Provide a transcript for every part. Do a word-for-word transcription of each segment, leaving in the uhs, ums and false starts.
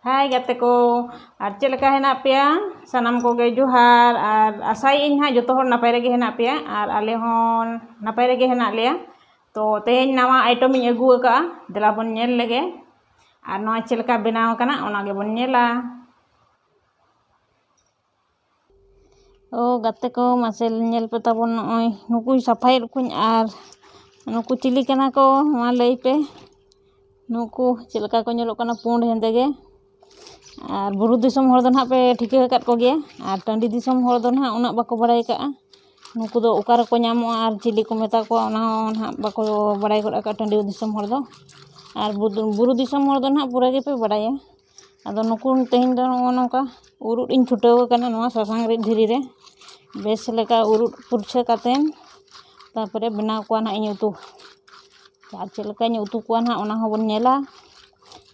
ᱦᱟᱭ ᱜᱟᱛᱮ ᱠᱚ, ᱟᱨ ᱪᱮᱫ ᱞᱮᱠᱟ ᱦᱮᱱᱟᱜ ᱯᱮᱭᱟ? ᱥᱟᱱᱟᱢ ᱠᱚᱜᱮ ᱡᱚᱦᱟᱨ, ᱟᱨ ᱟᱥᱟᱭᱮᱫ ᱟᱹᱧ ᱦᱟᱸᱜ ᱡᱚᱛᱚ ᱦᱚᱲ ᱱᱟᱯᱟᱭ ᱨᱮᱜᱮ ᱦᱮᱱᱟᱜ ᱯᱮᱭᱟ, ᱟᱨ ᱟᱞᱮ ᱦᱚᱸ ᱱᱟᱯᱟᱭ ᱨᱮᱜᱮ ᱦᱮᱱᱟᱜ ᱞᱮᱭᱟ᱾ ᱛᱚ ᱛᱮᱦᱮᱧ ᱱᱟᱣᱟ item ᱤᱧ ᱟᱹᱜᱩ ᱟᱠᱟᱫᱼᱟ, ᱫᱮᱞᱟ ᱵᱚᱱ ᱧᱮᱞ ᱞᱮᱜᱮ᱾ ᱟᱨ ᱱᱚᱣᱟ ᱪᱮᱫ ᱞᱮᱠᱟ ᱵᱮᱱᱟᱣ ᱟᱠᱟᱱᱟ, ᱚᱱᱟ ᱜᱮᱵᱚᱱ ᱧᱮᱞᱟ᱾ ᱳ ᱜᱟᱛᱮ ᱠᱚ, ᱢᱟᱥᱮ ᱧᱮᱞ ᱯᱮ ᱛᱟᱵᱚᱱ, ᱱᱚᱜᱼᱚᱭ ᱱᱩᱠᱩᱧ ᱥᱟᱯᱷᱟᱭᱮᱫ ᱠᱚᱣᱟᱧ᱾ ᱟᱨ ᱱᱩᱠᱩ ᱪᱤᱞᱤ ᱠᱟᱱᱟ ᱠᱚ, ᱢᱟ ᱞᱟᱹᱭ ᱯᱮ᱾ ᱱᱩᱠᱩ ᱪᱮᱫ ᱞᱮᱠᱟ ᱠᱚ ᱧᱮᱞᱚᱜ ᱠᱟᱱᱟ, ᱯᱩᱸᱰ ᱦᱮᱸᱫᱮ ᱜᱮ᱾ ᱟᱨ ᱵᱩᱨᱩ ᱫᱤᱥᱚᱢ ᱦᱚᱲ ᱫᱚ ᱱᱟᱦᱟᱜ ᱯᱮ ᱴᱷᱤᱠᱟᱹ ᱟᱠᱟᱫ ᱠᱚᱜᱮᱭᱟ, ᱟᱨ ᱴᱟᱺᱰᱤ ᱫᱤᱥᱚᱢ ᱦᱚᱲ ᱫᱚ ᱱᱟᱦᱟᱜ ᱩᱱᱟᱹᱜ ᱵᱟᱠᱚ ᱵᱟᱲᱟᱭ ᱠᱟᱜᱼᱟ ᱱᱩᱠᱩ ᱫᱚ ᱚᱠᱟ ᱨᱮᱠᱚ ᱧᱟᱢᱚᱜᱼᱟ ᱟᱨ ᱪᱤᱞᱤ ᱠᱚ ᱢᱮᱛᱟ ᱠᱚᱣᱟ, ᱚᱱᱟ ᱦᱚᱸ ᱱᱟᱦᱟᱜ ᱵᱟᱠᱚ ᱵᱟᱲᱟᱭ ᱜᱚᱫ ᱟᱠᱟᱫᱼᱟ ᱴᱟᱺᱰᱤ ᱫᱤᱥᱚᱢ ᱦᱚᱲ ᱫᱚ᱾ ᱟᱨ ᱵᱩᱫ-, ᱵᱩᱨᱩ ᱫᱤᱥᱚᱢ ᱦᱚᱲ ᱫᱚ ᱱᱟᱦᱟᱜ ᱯᱩᱨᱟᱹ ᱜᱮᱯᱮ ᱵᱟᱲᱟᱭᱟ᱾ ᱟᱫᱚ ᱱᱩᱠᱩ ᱛᱮᱦᱮᱧ ᱫᱚ ᱱᱚᱜᱼᱚ ᱱᱚᱝᱠᱟ ᱩᱨᱩᱫ ᱤᱧ ᱪᱷᱩᱴᱟᱹᱣ ᱟᱠᱟᱱᱟ ᱱᱚᱣᱟ ᱥᱟᱥᱟᱝ ᱨᱤᱫ ᱫᱷᱤᱨᱤ ᱨᱮ᱾ ᱵᱮᱥ ᱞᱮᱠᱟ ᱩᱨᱩᱫ ᱯᱩᱨᱪᱷᱟᱹ ᱠᱟᱛᱮᱱ ᱛᱟᱨᱯᱚᱨᱮ ᱵᱮᱱᱟᱣ ᱠᱚᱣᱟ ᱱᱟᱦᱟᱜ ᱤᱧ ᱩᱛᱩ᱾ ᱟᱨ ᱪᱮᱫ ᱞᱮᱠᱟᱧ ᱩᱛᱩ ᱠᱚᱣᱟ ᱱᱟᱦᱟᱜ, ᱚᱱᱟ ᱦᱚᱸᱵᱚᱱ ᱧᱮᱞᱟ᱾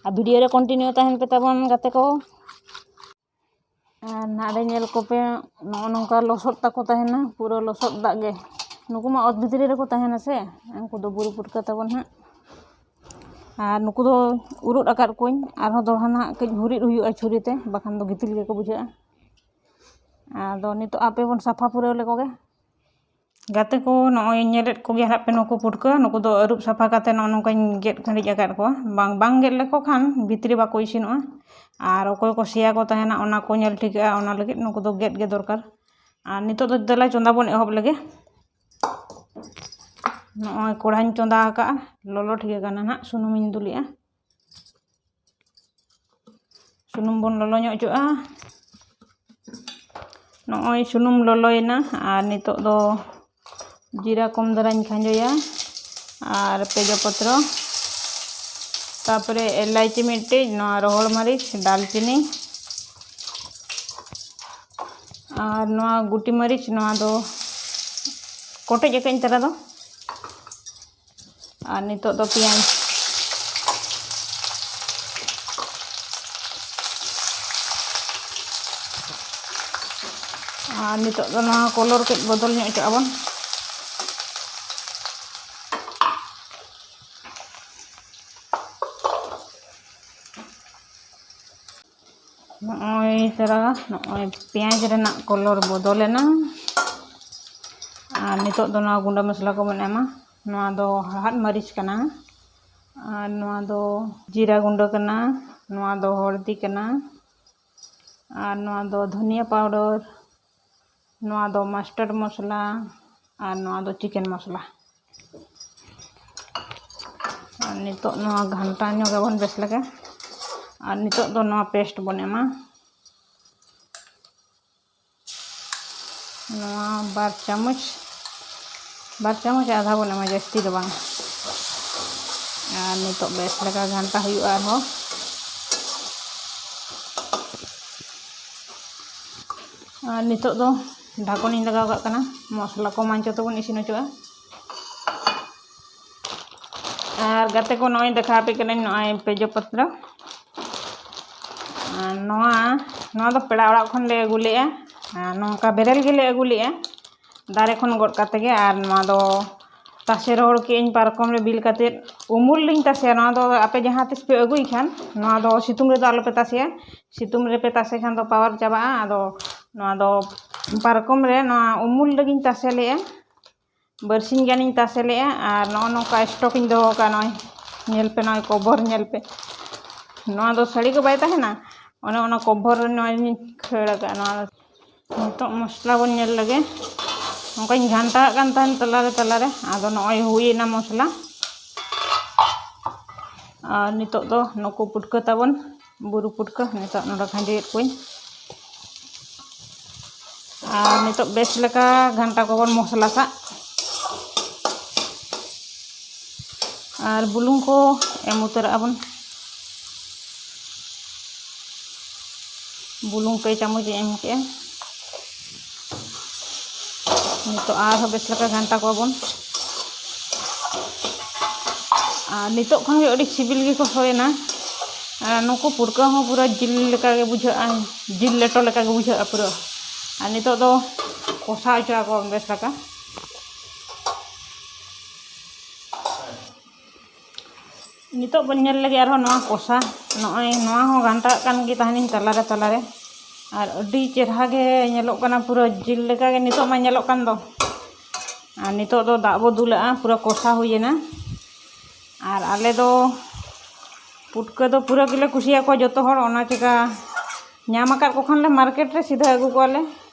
ᱟᱨ video ᱨᱮ continue ᱛᱟᱦᱮᱱ ᱯᱮ ᱛᱟᱵᱚᱱ ᱜᱟᱛᱮ ᱠᱚ᱾ ᱟᱨ ᱱᱟᱦᱟᱜ ᱨᱮ ᱧᱮᱞ ᱠᱚᱯᱮ, ᱱᱚᱜᱼᱚ ᱱᱚᱝᱠᱟ ᱞᱚᱥᱚᱫ ᱛᱟᱠᱚ ᱛᱟᱦᱮᱱᱟ, ᱯᱩᱨᱟᱹ ᱞᱚᱥᱚᱫ ᱫᱟᱜ ᱜᱮ᱾ ᱱᱩᱠᱩ ᱢᱟ ᱚᱛ ᱵᱷᱤᱛᱨᱤ ᱨᱮᱠᱚ ᱛᱟᱦᱮᱱᱟ ᱥᱮ, ᱩᱱᱠᱩ ᱫᱚ ᱵᱩᱨᱩ ᱯᱩᱴᱠᱟᱹ ᱛᱟᱵᱚᱱ ᱦᱟᱸᱜ᱾ ᱟᱨ ᱱᱩᱠᱩ ᱫᱚ ᱩᱨᱩᱫ ᱟᱠᱟᱫ ᱠᱚᱣᱟᱧ, ᱟᱨᱦᱚᱸ ᱫᱚᱦᱲᱟ ᱱᱟᱦᱟᱜ ᱠᱟᱹᱡ ᱦᱩᱨᱤᱫ ᱦᱩᱭᱩᱜᱼᱟ ᱪᱷᱩᱨᱤ ᱛᱮ, ᱵᱟᱠᱷᱟᱱ ᱫᱚ ᱜᱤᱛᱤᱞ ᱜᱮᱠᱚ ᱵᱩᱡᱷᱟᱹᱜᱼᱟ᱾ ᱟᱫᱚ ᱱᱤᱛᱚᱜ ᱟᱯᱮ ᱵᱚᱱ ᱥᱟᱯᱷᱟ ᱯᱩᱨᱟᱹᱣ ᱞᱮᱠᱚ ᱜᱮ᱾ ᱜᱟᱛᱮ ᱠᱚ, ᱱᱚᱜᱼᱚᱭ ᱧᱮᱞᱮᱫ ᱠᱚᱜᱮᱭᱟ ᱦᱟᱸᱜ ᱯᱮ ᱱᱩᱠᱩ ᱯᱩᱴᱠᱟᱹ, ᱱᱩᱠᱩ ᱫᱚ ᱟᱹᱨᱩᱵ ᱥᱟᱯᱷᱟ ᱠᱟᱛᱮ ᱱᱚᱜᱼᱚ ᱱᱚᱝᱠᱟᱧ ᱜᱮᱫ ᱠᱷᱟᱹᱲᱤᱡ ᱟᱠᱟᱫ ᱠᱚᱣᱟ᱾ ᱵᱟᱝ, ᱵᱟᱝ ᱜᱮᱫ ᱞᱮᱠᱚ ᱠᱷᱟᱱ ᱵᱷᱤᱛᱨᱤ ᱵᱟᱠᱚ ᱤᱥᱤᱱᱚᱜᱼᱟ᱾ ᱟᱨ ᱚᱠᱚᱭ ᱠᱚ ᱥᱮᱭᱟ ᱠᱚ ᱛᱟᱦᱮᱱᱟ, ᱚᱱᱟ ᱠᱚ ᱧᱮᱞ ᱴᱷᱤᱠᱟᱹᱜᱼᱟ, ᱚᱱᱟ ᱞᱟᱹᱜᱤᱫ ᱱᱩᱠᱩ ᱫᱚ ᱜᱮᱫ ᱜᱮ ᱫᱚᱨᱠᱟᱨ᱾ ᱟᱨ ᱱᱤᱛᱚᱜ ᱫᱚ ᱫᱮᱞᱟ ᱪᱚᱸᱫᱟ ᱵᱚᱱ ᱮᱦᱚᱵ ᱞᱮᱜᱮ᱾ ᱱᱚᱜᱼᱚᱭ ᱠᱚᱲᱦᱟᱧ ᱪᱚᱸᱫᱟ ᱟᱠᱟᱫᱼᱟ, ᱞᱚᱞᱚ ᱴᱷᱤᱠ ᱟᱠᱟᱱᱟ ᱱᱟᱦᱟᱜ, ᱥᱩᱱᱩᱢᱤᱧ ᱫᱩᱞᱮᱜᱼᱟ᱾ ᱥᱩᱱᱩᱢ ᱵᱚᱱ ᱞᱚᱞᱚ ᱧᱚᱜ ᱦᱚᱪᱚᱜᱼᱟ᱾ ᱱᱚᱜᱼᱚᱭ ᱥᱩᱱᱩᱢ ᱞᱚᱞᱚᱭᱮᱱᱟ, ᱟᱨ ᱱᱤᱛᱚᱜ ᱫᱚ ᱡᱤᱨᱟ ᱠᱚᱢ ᱫᱷᱟᱨᱟᱧ ᱠᱷᱟᱸᱡᱚᱭᱟ, ᱟᱨ ᱛᱮᱡᱚᱯᱚᱛᱨᱚ, ᱛᱟᱨᱯᱚᱨᱮ ᱮᱞᱟᱭᱪᱤ ᱢᱤᱫᱴᱤᱡ, ᱱᱚᱣᱟ ᱨᱚᱦᱚᱲ ᱢᱟᱹᱨᱤᱪ, ᱫᱟᱞᱪᱤᱱᱤ, ᱟᱨ ᱱᱚᱣᱟ ᱜᱩᱴᱤ ᱢᱟᱹᱨᱤᱪ, ᱱᱚᱣᱟ ᱫᱚ ᱠᱚᱴᱮᱡ ᱟᱠᱟᱫᱟᱹᱧ ᱛᱟᱨᱟ ᱫᱚ᱾ ᱟᱨ ᱱᱤᱛᱚᱜ ᱫᱚ ᱯᱮᱸᱭᱟᱡᱽ᱾ ᱟᱨ ᱱᱤᱛᱚᱜ ᱫᱚ ᱱᱚᱣᱟ colour ᱠᱟᱹᱡ ᱵᱚᱫᱚᱞ ᱧᱚᱜ ᱦᱚᱪᱚᱜ ᱟᱵᱚᱱ᱾ ᱱᱚᱜᱼᱚᱭ ᱛᱚᱨᱟ, ᱱᱚᱜᱼᱚᱭ ᱯᱮᱸᱭᱟᱡᱽ ᱨᱮᱱᱟᱜ ᱠᱚᱞᱚᱨ ᱵᱚᱫᱚᱞᱮᱱᱟ᱾ ᱟᱨ ᱱᱤᱛᱚᱜ ᱫᱚ ᱱᱚᱣᱟ ᱜᱩᱸᱰᱟᱹ ᱢᱚᱥᱞᱟ ᱠᱚᱵᱚᱱ ᱮᱢᱟ᱾ ᱱᱚᱣᱟ ᱫᱚ ᱦᱟᱲᱦᱟᱫ ᱢᱟᱹᱨᱤᱪ ᱠᱟᱱᱟ, ᱟᱨ ᱱᱚᱣᱟ ᱫᱚ ᱡᱤᱨᱟ ᱜᱩᱸᱰᱟᱹ ᱠᱟᱱᱟ, ᱱᱚᱣᱟ ᱫᱚ ᱦᱚᱞᱫᱤ ᱠᱟᱱᱟ, ᱟᱨ ᱱᱚᱣᱟ ᱫᱚ ᱫᱷᱚᱱᱤᱭᱟᱹ ᱯᱟᱣᱰᱟᱨ, ᱱᱚᱣᱟ ᱫᱚ ᱢᱟᱥᱴᱟᱨᱰ ᱢᱚᱥᱞᱟ, ᱟᱨ ᱱᱚᱣᱟ ᱫᱚ ᱪᱤᱠᱮᱱ ᱢᱚᱥᱞᱟ᱾ ᱟᱨ ᱱᱤᱛᱚᱜ ᱱᱚᱣᱟ ᱜᱷᱟᱱᱴᱟ ᱧᱚᱜ ᱟᱵᱚᱱ ᱵᱮᱥ ᱞᱮᱠᱟ᱾ ᱟᱨ ᱱᱤᱛᱚᱜ ᱫᱚ ᱱᱚᱣᱟ ᱯᱮᱥᱴ ᱵᱚᱱ ᱮᱢᱟ᱾ ᱱᱚᱣᱟ ᱵᱟᱨ ᱪᱟᱢᱚᱪ, ᱵᱟᱨ ᱪᱟᱢᱚᱪ ᱟᱫᱷᱟ ᱵᱚᱱ ᱮᱢᱟ, ᱡᱟᱹᱥᱛᱤ ᱫᱚ ᱵᱟᱝ᱾ ᱟᱨ ᱱᱤᱛᱚᱜ ᱵᱮᱥ ᱞᱮᱠᱟ ᱜᱷᱟᱱᱴᱟ ᱦᱩᱭᱩᱜᱼᱟ ᱟᱨᱦᱚᱸ᱾ ᱟᱨ ᱱᱤᱛᱚᱜ ᱫᱚ ᱰᱷᱟᱠᱚᱱᱤᱧ ᱞᱟᱜᱟᱣ ᱠᱟᱜ ᱠᱟᱱᱟ, ᱢᱚᱥᱞᱟ ᱠᱚ ᱢᱟᱧ ᱡᱚᱛᱚ ᱵᱚᱱ ᱤᱥᱤᱱ ᱦᱚᱪᱚᱜᱼᱟ᱾ ᱟᱨ ᱜᱟᱛᱮ ᱠᱚ, ᱱᱚᱜᱼᱚᱭ ᱫᱮᱠᱷᱟᱣ ᱟᱯᱮ ᱠᱟᱹᱱᱟᱹᱧ ᱱᱚᱜᱼᱚᱭ ᱛᱮᱡᱚ ᱯᱚᱛᱨᱚ᱾ ᱟᱨ ᱱᱚᱣᱟ, ᱱᱚᱣᱟ ᱫᱚ ᱯᱮᱲᱟ ᱚᱲᱟᱜ ᱠᱷᱚᱱ ᱞᱮ ᱟᱹᱜᱩ ᱞᱮᱜᱼᱟ᱾ ᱟᱨ ᱱᱚᱝᱠᱟ ᱵᱮᱨᱮᱞ ᱜᱮᱞᱮ ᱟᱹᱜᱩ ᱞᱮᱜᱼᱟ, ᱫᱟᱨᱮ ᱠᱷᱚᱱ ᱜᱚᱫ ᱠᱟᱛᱮ ᱜᱮ᱾ ᱟᱨ ᱱᱚᱣᱟ ᱫᱚ ᱛᱟᱥᱮ ᱨᱚᱦᱚᱲ ᱠᱮᱜᱼᱟᱹᱧ ᱯᱟᱨᱠᱚᱢ ᱨᱮ ᱵᱤᱞ ᱠᱟᱛᱮ᱾ ᱩᱢᱩᱞ ᱞᱤᱧ ᱛᱟᱥᱮᱭᱟ᱾ ᱱᱚᱣᱟ ᱫᱚ ᱟᱯᱮ ᱡᱟᱦᱟᱸ ᱛᱤᱥ ᱯᱮ ᱟᱹᱜᱩᱭ ᱠᱷᱟᱱ, ᱱᱚᱣᱟ ᱫᱚ ᱥᱤᱛᱩᱝ ᱨᱮᱫᱚ ᱟᱞᱚᱯᱮ ᱛᱟᱥᱮᱭᱟ᱾ ᱥᱤᱛᱩᱝ ᱨᱮᱯᱮ ᱛᱟᱥᱮ ᱠᱷᱟᱱ ᱫᱚ ᱯᱟᱣᱟᱨ ᱪᱟᱵᱟᱜᱼᱟ᱾ ᱟᱫᱚ ᱱᱚᱣᱟ ᱫᱚ ᱯᱟᱨᱠᱚᱢ ᱨᱮ ᱱᱚᱣᱟ ᱩᱢᱩᱞ ᱨᱮᱜᱤᱧ ᱛᱟᱥᱮ ᱞᱮᱜᱼᱟ᱾ ᱵᱟᱨᱥᱤᱧ ᱜᱟᱱᱤᱧ ᱛᱟᱥᱮ ᱞᱮᱜᱼᱟ᱾ ᱟᱨ ᱱᱚᱜᱼᱚ ᱱᱚᱝᱠᱟ ᱥᱴᱚᱠ ᱤᱧ ᱫᱚᱦᱚ ᱠᱟᱜᱼᱟ᱾ ᱱᱚᱜᱼᱚᱭ ᱧᱮᱞ ᱯᱮ, ᱱᱚᱜᱼᱚᱭ ᱠᱚᱵᱷᱚᱨ ᱧᱮᱞ ᱯᱮ᱾ ᱱᱚᱣᱟ ᱫᱚ ᱥᱟᱹᱲᱤ ᱠᱚ ᱵᱟᱭ ᱛᱟᱦᱮᱱᱟ, ᱚᱱᱮ ᱚᱱᱟ ᱠᱚᱵᱷᱚᱨ ᱨᱮ ᱱᱚᱜᱼᱚᱭ ᱞᱤᱧ ᱠᱷᱟᱹᱲ ᱟᱠᱟᱫᱼᱟ᱾ ᱱᱚᱣᱟ ᱱᱤᱛᱚᱜ ᱢᱚᱥᱞᱟ ᱵᱚᱱ ᱧᱮᱞ ᱞᱮᱜᱮ᱾ ᱱᱚᱝᱠᱟᱧ ᱜᱷᱟᱱᱴᱟᱣᱟᱜ ᱠᱟᱱ ᱛᱟᱦᱮᱱ ᱛᱟᱞᱟᱨᱮ ᱛᱟᱞᱟᱨᱮ, ᱟᱫᱚ ᱱᱚᱜᱼᱚᱭ ᱦᱩᱭᱮᱱᱟ ᱢᱚᱥᱞᱟ᱾ ᱟᱨ ᱱᱤᱛᱚᱜ ᱫᱚ ᱱᱩᱠᱩ ᱯᱩᱴᱠᱟᱹ ᱛᱟᱵᱚᱱ, ᱵᱩᱨᱩ ᱯᱩᱴᱠᱟᱹ, ᱱᱤᱛᱚᱜ ᱱᱚᱰᱮ ᱠᱷᱟᱸᱡᱚᱭᱮᱫ ᱠᱚᱣᱟᱧ᱾ ᱟᱨ ᱱᱤᱛᱚᱜ ᱵᱮᱥ ᱞᱮᱠᱟ ᱜᱷᱟᱱᱴᱟ ᱠᱚᱵᱚᱱ ᱢᱚᱥᱞᱟ ᱠᱟᱜ᱾ ᱟᱨ ᱵᱩᱞᱩᱝ ᱠᱚ ᱮᱢ ᱩᱛᱟᱹᱨᱟᱜᱼᱟ ᱵᱚᱱ᱾ ᱵᱩᱞᱩᱝ ᱯᱮ ᱪᱟᱢᱚᱪ ᱤᱧ ᱮᱢ ᱠᱮᱜᱼᱟ᱾ ᱱᱤᱛᱚᱜ ᱟᱨᱦᱚᱸ ᱵᱮᱥ ᱞᱮᱠᱟ ᱜᱷᱟᱱᱴᱟ ᱠᱚᱣᱟ ᱵᱚᱱ᱾ ᱟᱨ ᱱᱤᱛᱚᱜ ᱠᱷᱚᱱ ᱜᱮ ᱟᱹᱰᱤ ᱥᱤᱵᱤᱞ ᱜᱮᱠᱚ ᱥᱚᱭᱮᱱᱟ᱾ ᱟᱨ ᱱᱩᱠᱩ ᱯᱩᱴᱠᱟᱹ ᱦᱚᱸ ᱯᱩᱨᱟᱹ ᱡᱤᱞ ᱞᱮᱠᱟ ᱜᱮ ᱵᱩᱡᱷᱟᱹᱜᱼᱟ, ᱡᱤᱞ ᱞᱮᱴᱚ ᱞᱮᱠᱟ ᱜᱮ ᱵᱩᱡᱷᱟᱹᱜᱼᱟ ᱯᱩᱨᱟᱹ᱾ ᱟᱨ ᱱᱤᱛᱚᱜ ᱫᱚ ᱠᱚᱥᱟᱣ ᱦᱚᱪᱚ ᱟᱠᱚᱣᱟ ᱵᱮᱥ ᱞᱮᱠᱟ᱾ ᱱᱤᱛᱚᱜ ᱵᱚᱱ ᱧᱮᱞ ᱞᱮᱜᱮ ᱟᱨᱦᱚᱸ ᱱᱚᱣᱟ ᱠᱚᱥᱟ᱾ ᱱᱚᱜᱼᱚᱭ ᱱᱚᱣᱟ ᱦᱚᱸ ᱜᱷᱟᱱᱴᱟᱜ ᱠᱟᱱ ᱜᱮ ᱛᱟᱦᱮᱱᱤᱧ ᱛᱟᱞᱟᱨᱮ ᱛᱟᱞᱟᱨᱮ᱾ ᱟᱨ ᱟᱹᱰᱤ ᱪᱮᱨᱦᱟ ᱜᱮ ᱧᱮᱞᱚᱜ ᱠᱟᱱᱟ, ᱯᱩᱨᱟᱹ ᱡᱤᱞ ᱞᱮᱠᱟ ᱜᱮ ᱱᱤᱛᱚᱜ ᱢᱟ ᱧᱮᱞᱚᱜ ᱠᱟᱱ ᱫᱚ᱾ ᱟᱨ ᱱᱤᱛᱚᱜ ᱫᱚ ᱫᱟᱜ ᱵᱚ ᱫᱩᱞᱟᱜᱼᱟ, ᱯᱩᱨᱟᱹ ᱠᱚᱥᱟ ᱦᱩᱭᱮᱱᱟ᱾ ᱟᱨ ᱟᱞᱮ ᱫᱚ ᱯᱩᱴᱠᱟᱹ ᱫᱚ ᱯᱩᱨᱟᱹ ᱜᱮᱞᱮ ᱠᱩᱥᱤᱭᱟᱠᱚᱣᱟ ᱡᱚᱛᱚ ᱦᱚᱲ, ᱚᱱᱟ ᱪᱤᱠᱟ ᱧᱟᱢ ᱟᱠᱟᱫ ᱠᱚ ᱠᱷᱟᱱ ᱞᱮ ᱢᱟᱨᱠᱮᱴ ᱨᱮ ᱥᱤᱫᱷᱟᱹ ᱟᱹᱜᱩ ᱠᱚᱣᱟᱞᱮ᱾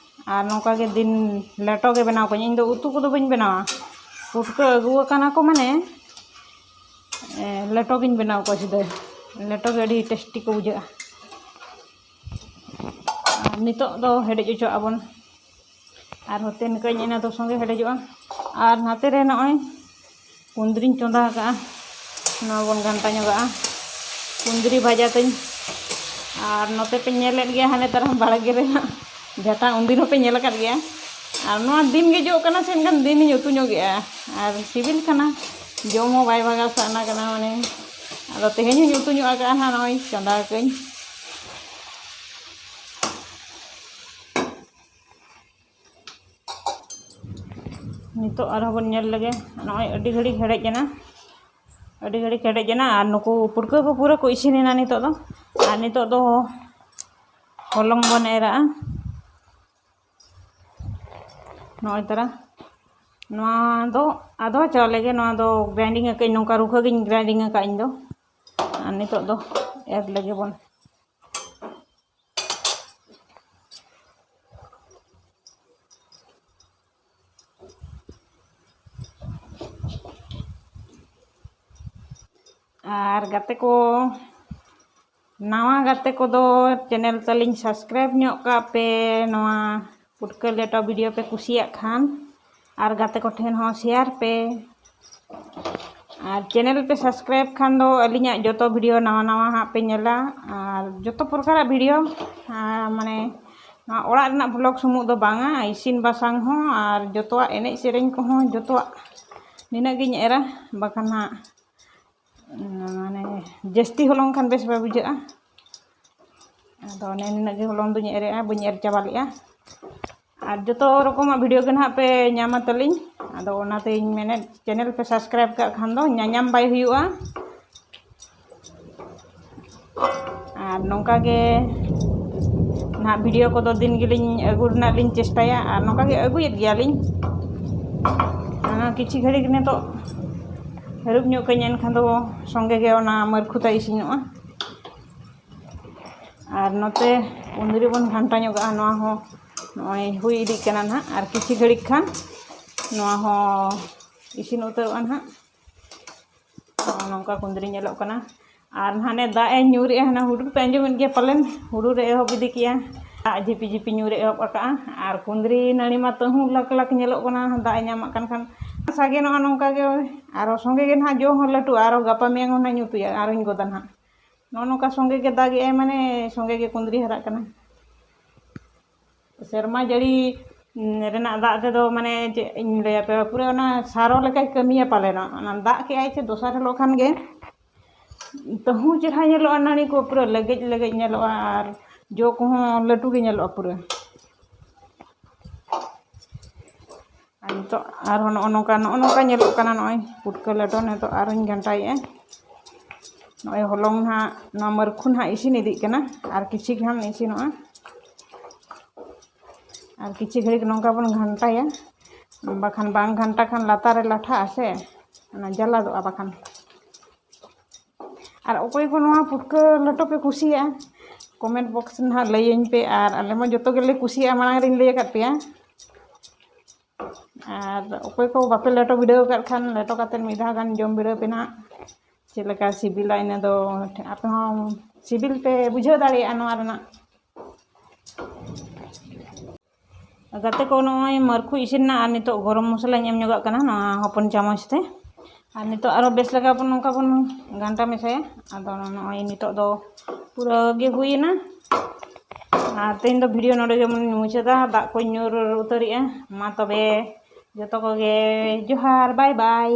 ᱟᱨ ᱱᱚᱝᱠᱟ ᱜᱮ ᱫᱤᱱ ᱞᱮᱴᱚ ᱜᱮ ᱵᱮᱱᱟᱣ ᱠᱚᱣᱟᱧ᱾ ᱤᱧ ᱫᱚ ᱩᱛᱩ ᱠᱚᱫᱚ ᱵᱟᱹᱧ ᱵᱮᱱᱟᱣᱟ, ᱯᱩᱴᱠᱟᱹ ᱟᱹᱜᱩ ᱟᱠᱟᱱᱟ ᱠᱚ ᱢᱟᱱᱮ, ᱮ, ᱞᱮᱴᱚ ᱜᱤᱧ ᱵᱮᱱᱟᱣ ᱠᱚᱣᱟ ᱥᱤᱫᱷᱟᱹ᱾ ᱞᱮᱴᱚ ᱜᱮ ᱟᱹᱰᱤ ᱴᱮᱥᱴᱤ ᱠᱚ ᱵᱩᱡᱷᱟᱹᱜᱼᱟ᱾ ᱟᱨ ᱱᱤᱛᱚᱜ ᱫᱚ ᱦᱮᱰᱮᱡ ᱦᱚᱪᱚᱣᱟᱜᱼᱟ ᱵᱚᱱ᱾ ᱟᱨ ᱦᱚᱛᱮ ᱱᱤᱠᱟᱹᱧ ᱮᱱᱟ ᱫᱚ ᱥᱚᱸᱜᱮ ᱦᱮᱰᱮᱡᱚᱜᱼᱟ᱾ ᱟᱨ ᱱᱟᱛᱮ ᱨᱮ ᱱᱚᱜᱼᱚᱭ ᱠᱩᱸᱫᱽᱨᱤᱧ ᱪᱚᱸᱫᱟ ᱟᱠᱟᱫᱼᱟ, ᱱᱚᱣᱟ ᱵᱚᱱ ᱜᱷᱟᱱᱴᱟ ᱧᱚᱜᱟᱜᱼᱟ᱾ ᱠᱩᱸᱫᱽᱨᱤ ᱵᱷᱟᱡᱟ ᱛᱤᱧ᱾ ᱟᱨ ᱱᱚᱛᱮ ᱯᱮ ᱧᱮᱞᱮᱫ ᱜᱮᱭᱟ ᱦᱟᱱᱮ ᱛᱟᱨᱟ ᱵᱟᱲᱜᱮ ᱨᱮ ᱦᱟᱸᱜ ᱡᱷᱟᱴᱟ, ᱩᱱᱫᱤᱱ ᱦᱚᱸᱯᱮ ᱧᱮᱞ ᱟᱠᱟᱫ ᱜᱮᱭᱟ᱾ ᱟᱨ ᱱᱚᱣᱟ ᱫᱤᱱ ᱜᱮ ᱡᱚᱜ ᱠᱟᱱᱟ ᱥᱮ, ᱮᱱᱠᱷᱟᱱ ᱫᱤᱱᱤᱧ ᱩᱛᱩ ᱧᱚᱜ ᱜᱮᱜᱼᱟ᱾ ᱟᱨ ᱥᱤᱵᱤᱞ ᱠᱟᱱᱟ, ᱡᱚᱢ ᱦᱚᱸ ᱵᱟᱭ ᱵᱷᱟᱜᱟᱣ ᱥᱟᱱᱟ ᱠᱟᱱᱟ ᱢᱟᱱᱮ᱾ ᱟᱫᱚ ᱛᱮᱦᱮᱧ ᱦᱚᱸᱧ ᱩᱛᱩ ᱧᱚᱜ ᱟᱠᱟᱫᱼᱟ ᱦᱟᱸᱜ, ᱱᱚᱜᱼᱚᱭ ᱪᱚᱸᱫᱟ ᱟᱠᱟᱫᱟᱹᱧ᱾ ᱱᱤᱛᱚᱜ ᱟᱨᱦᱚᱸ ᱵᱚᱱ ᱧᱮᱞ ᱞᱮᱜᱮ, ᱱᱚᱜᱼᱚᱭ ᱟᱹᱰᱤ ᱜᱷᱟᱹᱲᱤᱡ ᱦᱮᱰᱮᱡ ᱮᱱᱟ, ᱟᱹᱰᱤ ᱜᱷᱟᱹᱲᱤᱡ ᱦᱮᱰᱮᱡ ᱮᱱᱟ᱾ ᱟᱨ ᱱᱩᱠᱩ ᱯᱩᱴᱠᱟᱹ ᱠᱚ ᱯᱩᱨᱟᱹ ᱠᱚ ᱤᱥᱤᱱ ᱮᱱᱟ ᱱᱤᱛᱚᱜ ᱫᱚ᱾ ᱟᱨ ᱱᱤᱛᱚᱜ ᱫᱚ ᱦᱚᱞᱚᱝ ᱵᱚᱱ ᱮᱨᱟᱜᱼᱟ᱾ ᱱᱚᱜᱼᱚᱭ ᱛᱟᱨᱟ ᱱᱚᱣᱟ ᱫᱚ ᱟᱫᱚ ᱪᱟᱣᱞᱮ ᱜᱮ, ᱱᱚᱣᱟ ᱫᱚ ᱜᱨᱟᱭᱤᱱᱰᱤᱝ ᱟᱠᱟᱫᱟᱹᱧ, ᱱᱚᱝᱠᱟ ᱨᱩᱠᱷᱟᱹ ᱜᱤᱧ ᱜᱨᱟᱭᱤᱱᱰᱤᱝ ᱟᱠᱟᱫ ᱤᱧ ᱫᱚ᱾ ᱟᱨ ᱱᱤᱛᱚᱜ ᱫᱚ ᱮᱨ ᱞᱮᱜᱮ ᱵᱚᱱ᱾ ᱟᱨ ᱜᱟᱛᱮ ᱠᱚ, ᱱᱟᱣᱟ ᱜᱟᱛᱮ ᱠᱚᱫᱚ ᱪᱮᱱᱮᱞ ᱛᱟᱹᱞᱤᱧ ᱥᱟᱵᱥᱠᱨᱟᱭᱤᱵᱽ ᱧᱚᱜ ᱠᱟᱜ ᱯᱮ, ᱱᱚᱣᱟ ᱯᱩᱴᱠᱟᱹ ᱞᱮᱴᱚ ᱵᱷᱤᱰᱤᱭᱳ ᱯᱮ ᱠᱩᱥᱤᱭᱟᱜ ᱠᱷᱟᱱ, ᱟᱨ ᱜᱟᱛᱮ ᱠᱚᱴᱷᱮᱱ ᱦᱚᱸ ᱥᱮᱭᱟᱨ ᱯᱮ᱾ ᱟᱨ ᱪᱮᱱᱮᱞ ᱯᱮ ᱥᱟᱵᱥᱠᱨᱟᱭᱤᱵᱽ ᱠᱷᱟᱱ ᱫᱚ ᱟᱹᱞᱤᱧᱟᱜ ᱡᱚᱛᱚ ᱵᱷᱤᱰᱤᱭᱳ ᱱᱟᱣᱟ ᱱᱟᱣᱟ ᱦᱟᱸᱜ ᱯᱮ ᱧᱮᱞᱟ᱾ ᱟᱨ ᱡᱚᱛᱚ ᱯᱨᱚᱠᱟᱨᱟᱜ ᱵᱷᱤᱰᱤᱭᱳ, ᱟᱨ ᱢᱟᱱᱮ ᱱᱚᱣᱟ ᱚᱲᱟᱜ ᱨᱮᱱᱟᱜ ᱵᱷᱞᱚᱜᱽ ᱥᱩᱢᱩᱝ ᱫᱚ ᱵᱟᱝᱟ, ᱤᱥᱤᱱ ᱵᱟᱥᱟᱝ ᱦᱚᱸ ᱟᱨ ᱡᱚᱛᱚᱣᱟᱜ, ᱮᱱᱮᱡ ᱥᱮᱨᱮᱧ ᱠᱚᱦᱚᱸ ᱡᱚᱛᱚᱣᱟᱜ ᱱᱤᱱᱟᱹᱜ ᱜᱤᱧ ᱮᱨᱟ, ᱵᱟᱠᱷᱟᱱ ᱦᱟᱸᱜ ᱢᱟᱱᱮ ᱡᱟᱹᱥᱛᱤ ᱦᱚᱞᱚᱝ ᱠᱷᱟᱱ ᱵᱮᱥ ᱵᱟᱭ ᱵᱩᱡᱷᱟᱹᱜᱼᱟ᱾ ᱟᱫᱚ ᱚᱱᱮ ᱱᱤᱱᱟᱹᱜ ᱜᱮ ᱦᱚᱞᱚᱝ ᱫᱩᱧ ᱮᱨᱮᱜᱼᱟ, ᱵᱟᱹᱧ ᱮᱨ ᱪᱟᱵᱟ ᱞᱮᱜᱼᱟ᱾ ᱟᱨ ᱡᱚᱛᱚ ᱨᱚᱠᱚᱢᱟᱜ ᱵᱷᱤᱰᱤᱭᱳ ᱜᱮ ᱱᱟᱦᱟᱜ ᱯᱮ ᱧᱟᱢᱟ ᱛᱟᱹᱞᱤᱧ᱾ ᱟᱫᱚ ᱚᱱᱟᱛᱮᱧ ᱢᱮᱱᱮᱫ, ᱪᱮᱱᱮᱞ ᱯᱮ ᱥᱟᱵᱥᱠᱨᱟᱭᱤᱵᱽ ᱠᱟᱜ ᱠᱷᱟᱱ ᱫᱚ ᱧᱟᱧᱟᱢ ᱵᱟᱭ ᱦᱩᱭᱩᱜᱼᱟ᱾ ᱟᱨ ᱱᱚᱝᱠᱟ ᱜᱮ ᱱᱟᱦᱟᱜ ᱵᱷᱤᱰᱤᱭᱳ ᱠᱚᱫᱚ ᱫᱤᱱ ᱜᱮᱞᱤᱧ ᱟᱹᱜᱩ ᱨᱮᱱᱟᱜ ᱞᱤᱧ ᱪᱮᱥᱴᱟᱭᱟ, ᱟᱨ ᱱᱚᱝᱠᱟ ᱜᱮ ᱟᱹᱜᱩᱭᱮᱫ ᱜᱮᱭᱟᱞᱤᱧ᱾ ᱟᱨ ᱠᱤᱪᱷᱩ ᱜᱷᱟᱹᱲᱤᱡ ᱱᱤᱛᱚᱜ ᱦᱟᱹᱨᱩᱵ ᱧᱚᱜ ᱠᱟᱹᱧ, ᱮᱱᱠᱷᱟᱱ ᱫᱚ ᱥᱚᱸᱜᱮ ᱜᱮ ᱚᱱᱟ ᱢᱟᱹᱨᱠᱷᱩ ᱛᱟᱭ ᱤᱥᱤᱱᱚᱜᱼᱟ᱾ ᱟᱨ ᱱᱚᱛᱮ ᱠᱩᱸᱫᱽᱨᱤ ᱵᱚᱱ ᱜᱷᱟᱱᱴᱟ ᱧᱚᱜᱟᱜᱼᱟ᱾ ᱱᱚᱣᱟ ᱦᱚᱸ ᱱᱚᱜᱼᱚᱭ ᱦᱩᱭ ᱤᱫᱤᱜ ᱠᱟᱱᱟ ᱱᱟᱦᱟᱜ, ᱟᱨ ᱠᱤᱪᱷᱩ ᱜᱷᱟᱹᱲᱤᱡ ᱠᱷᱟᱱ ᱱᱚᱣᱟ ᱦᱚᱸ ᱤᱥᱤᱱ ᱩᱛᱟᱹᱨᱚᱜᱼᱟ ᱱᱟᱦᱟᱜ᱾ ᱱᱚᱜᱼᱚ ᱱᱚᱝᱠᱟ ᱠᱩᱸᱫᱽᱨᱤ ᱧᱮᱞᱚᱜ ᱠᱟᱱᱟ᱾ ᱟᱨ ᱱᱟᱦᱟᱜ ᱱᱮ ᱫᱟᱜ ᱮ ᱧᱩᱨᱮᱜᱼᱟ, ᱦᱟᱱᱟ ᱦᱩᱰᱩᱨ ᱯᱮ ᱟᱸᱡᱚᱢᱮᱫ ᱜᱮᱭᱟ ᱯᱟᱞᱮᱱ, ᱦᱩᱰᱩᱨ ᱮ ᱮᱦᱚᱵ ᱤᱫᱤ ᱠᱮᱜᱼᱟ, ᱫᱟᱜ ᱡᱷᱤᱯᱤ ᱡᱷᱤᱯᱤ ᱧᱩᱨ ᱮ ᱮᱦᱚᱵ ᱟᱠᱟᱜᱼᱟ᱾ ᱟᱨ ᱠᱩᱸᱫᱽᱨᱤ ᱱᱟᱹᱲᱤ ᱢᱟ ᱛᱟᱹᱦᱩᱸ ᱞᱟᱠ ᱞᱟᱠ ᱧᱮᱞᱚᱜ ᱠᱟᱱᱟ, ᱫᱟᱜ ᱮ ᱧᱟᱢᱟᱜ ᱠᱟᱱ ᱠᱷᱟᱱ᱾ ᱥᱟᱜᱮᱱᱚᱜᱼᱟ ᱱᱚᱝᱠᱟ ᱜᱮ, ᱟᱨᱚ ᱥᱚᱸᱜᱮ ᱜᱮ ᱱᱟᱦᱟᱜ ᱡᱚ ᱦᱚᱸ ᱞᱟᱹᱴᱩᱜᱼᱟ, ᱟᱨᱚ ᱜᱟᱯᱟ ᱢᱮᱭᱟᱝ ᱦᱚᱸ ᱱᱟᱦᱟᱜ ᱧᱩᱛᱩᱭᱟ, ᱟᱨᱚᱧ ᱜᱚᱫᱟ ᱱᱟᱦᱟᱜ᱾ ᱱᱚᱜᱼᱚ ᱱᱚᱝᱠᱟ ᱥᱚᱸᱜᱮ ᱜᱮ ᱫᱟᱜᱮᱜᱼᱟᱭ, ᱢᱟᱱᱮ ᱥᱚᱸᱜᱮ ᱜᱮ ᱠᱩᱸᱫᱽᱨᱤ ᱦᱟᱨᱟᱜ ᱠᱟᱱᱟ᱾ ᱥᱮᱨᱢᱟ ᱡᱟᱹᱲᱤ, ᱩᱸ, ᱨᱮᱱᱟᱜ ᱫᱟᱜ ᱛᱮᱫᱚ, ᱢᱟᱱᱮ, ᱪᱮᱫ ᱤᱧ ᱞᱟᱹᱭᱟ ᱯᱮ, ᱯᱩᱨᱟᱹ ᱚᱱᱟ ᱥᱟᱨᱚ ᱞᱮᱠᱟᱭ ᱠᱟᱹᱢᱤᱭᱟ ᱯᱟᱞᱮᱱᱚᱜ᱾ ᱚᱱᱟ ᱫᱟᱜ ᱠᱮᱜᱼᱟᱭ ᱥᱮ, ᱫᱚᱥᱟᱨ ᱦᱤᱞᱳᱜ ᱠᱷᱟᱱ ᱜᱮ ᱛᱟᱹᱦᱩ ᱪᱮᱦᱨᱟ ᱧᱮᱞᱚᱜᱼᱟ, ᱱᱟᱹᱲᱤ ᱠᱚ ᱯᱩᱨᱟᱹ ᱞᱮᱜᱮᱡ ᱞᱮᱜᱮᱡ ᱧᱮᱞᱚᱜᱼᱟ, ᱟᱨ ᱡᱚ ᱠᱚᱦᱚᱸ ᱞᱟᱹᱴᱩ ᱜᱮ ᱧᱮᱞᱚᱜᱼᱟ ᱯᱩᱨᱟᱹ᱾ ᱟᱨ ᱱᱤᱛᱚᱜ ᱟᱨᱦᱚᱸ ᱱᱚᱜᱼᱚ ᱱᱚᱝᱠᱟ, ᱱᱚᱜᱼᱚ ᱱᱚᱝᱠᱟ ᱧᱮᱞᱚᱜ ᱠᱟᱱᱟ ᱱᱚᱜᱼᱚᱭ ᱯᱩᱴᱠᱟᱹ ᱞᱮᱴᱚ᱾ ᱱᱤᱛᱚᱜ ᱟᱨᱦᱚᱸᱧ ᱜᱷᱟᱱᱴᱟᱭᱮᱜᱼᱟ᱾ ᱱᱚᱜᱼᱚᱭ ᱦᱚᱞᱚᱝ ᱱᱟᱦᱟᱜ, ᱱᱚᱣᱟ ᱢᱟᱹᱨᱠᱷᱩ ᱱᱟᱦᱟᱜ ᱤᱥᱤᱱ ᱤᱫᱤᱜ ᱠᱟᱱᱟ, ᱟᱨ ᱠᱤᱪᱷᱤ ᱜᱟᱱ ᱤᱥᱤᱱᱚᱜᱼᱟ᱾ ᱟᱨ ᱠᱤᱪᱷᱤ ᱜᱷᱟᱹᱲᱤᱡ ᱱᱚᱝᱠᱟ ᱵᱚᱱ ᱜᱷᱟᱱᱴᱟᱭᱟ, ᱵᱟᱠᱷᱟᱱ ᱵᱟᱝ ᱜᱷᱟᱱᱴᱟ ᱠᱷᱟᱱ ᱞᱟᱛᱟᱨ ᱨᱮ ᱞᱟᱴᱷᱟᱜᱼᱟ ᱥᱮ, ᱚᱱᱟ ᱡᱟᱞᱟᱫᱚᱜᱼᱟ ᱵᱟᱠᱷᱟᱱ᱾ ᱟᱨ ᱚᱠᱚᱭ ᱠᱚ ᱱᱚᱣᱟ ᱯᱩᱴᱠᱟᱹ ᱞᱮᱴᱚ ᱯᱮ ᱠᱩᱥᱤᱭᱟᱜᱼᱟ, ᱠᱚᱢᱮᱱᱴ ᱵᱚᱠᱥ ᱨᱮ ᱱᱟᱦᱟᱜ ᱞᱟᱹᱭᱟᱹᱧ ᱯᱮ᱾ ᱟᱨ ᱟᱞᱮ ᱢᱟ ᱡᱚᱛᱚ ᱜᱮᱞᱮ ᱠᱩᱥᱤᱭᱟᱜᱼᱟ, ᱢᱟᱲᱟᱝ ᱨᱤᱧ ᱞᱟᱹᱭ ᱟᱠᱟᱫ ᱯᱮᱭᱟ᱾ ᱟᱨ ᱚᱠᱚᱭ ᱠᱚ ᱵᱟᱯᱮ ᱞᱮᱴᱚ ᱵᱤᱰᱟᱹᱣ ᱟᱠᱟᱫ ᱠᱷᱟᱱ, ᱞᱮᱴᱚ ᱠᱟᱛᱮᱫ ᱢᱤᱫ ᱫᱷᱟᱣ ᱜᱟᱱ ᱡᱚᱢ ᱵᱤᱰᱟᱹᱣ ᱯᱮ ᱱᱟᱦᱟᱜ, ᱪᱮᱫ ᱞᱮᱠᱟ ᱥᱤᱵᱤᱞᱟ᱾ ᱤᱱᱟᱹ ᱫᱚ ᱟᱯᱮ ᱦᱚᱸ ᱥᱤᱵᱤᱞ ᱯᱮ ᱵᱩᱡᱷᱟᱹᱣ ᱫᱟᱲᱮᱭᱟᱜᱼᱟ ᱱᱚᱣᱟ ᱨᱮᱱᱟᱜ᱾ ᱜᱟᱛᱮ ᱠᱚ, ᱱᱚᱜᱼᱚᱭ ᱢᱟᱹᱨᱠᱷᱩ ᱤᱥᱤᱱ ᱮᱱᱟ, ᱟᱨ ᱱᱤᱛᱚᱜ ᱜᱚᱨᱚᱢ ᱢᱚᱥᱞᱟᱧ ᱮᱢ ᱧᱚᱜᱟᱜ ᱠᱟᱱᱟ ᱱᱚᱣᱟ ᱦᱚᱯᱚᱱ ᱪᱟᱢᱚᱪ ᱛᱮ᱾ ᱟᱨ ᱱᱤᱛᱚᱜ ᱟᱨᱚ ᱵᱮᱥ ᱞᱮᱠᱟ ᱵᱚᱱ, ᱱᱚᱝᱠᱟ ᱵᱚᱱ ᱜᱷᱟᱱᱴᱟ ᱢᱮᱥᱟᱭᱟ᱾ ᱟᱫᱚ ᱱᱚᱜᱼᱚᱭ ᱱᱤᱛᱚᱜ ᱫᱚ ᱯᱩᱨᱟᱹ ᱜᱮ ᱦᱩᱭᱮᱱᱟ᱾ ᱟᱨ ᱛᱮᱦᱮᱧ ᱫᱚ ᱵᱷᱤᱰᱤᱭᱳ ᱱᱚᱰᱮ ᱜᱮᱵᱚᱱ ᱢᱩᱪᱟᱹᱫᱟ, ᱫᱟᱜ ᱠᱚᱧ ᱧᱩᱨ ᱩᱛᱟᱹᱨᱮᱜᱼᱟ᱾ ᱢᱟ ᱛᱚᱵᱮ ᱡᱚᱛᱚ ᱠᱚᱜᱮ ᱡᱚᱦᱟᱨ, ᱵᱟᱭ ᱵᱟᱭ᱾